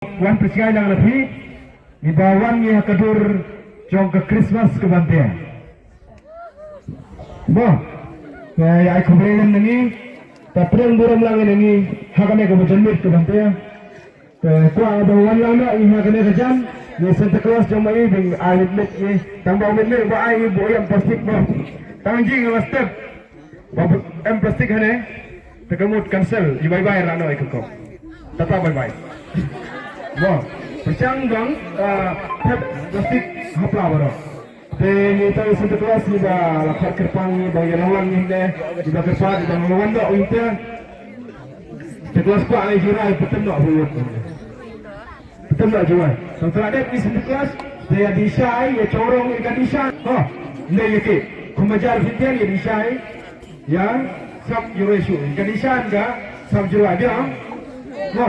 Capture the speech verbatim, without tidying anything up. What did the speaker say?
Wan pyrshang lang na phi. Ngi ba wan ngi ha ka dur jong ka Christmas ka ban te. Mo. Te ai khublei lang na ngi. Ta pyrshang burom lang na ngi ha kane ka ba janmiet ka ban te. Te kwah ba wan lang na ngi ha kane ka jan. Ngi Santa Claus jong ma i bing ai mit mit ngi. Tang ba mit mit ba ai bu yam plastik mo. Tang jing ba step. Ba em plastik hane. Te ka mut cancel. I bye bye rano i ka kop. Tata bye bye. Mo. Pyrshang dang, ah, thep plastik hapla baro. Te ngi tang Santa Claus ngi ba la khat kyrpang ngi ba ya lawan ngi ne. Ngi ba kyrpang ngi ba lawan do ngi te. Santa Claus pa ai jirai petem do bu. Betul tak, Jawai? Tang tang dep i Santa Claus, te ya dishai, ya corong i ka dishai. Ha, ne ya ke. Kumajar fitian ya dishai. Ya, sap Jawai shu. I ka dishai ka, sap Jawai dia. Ha,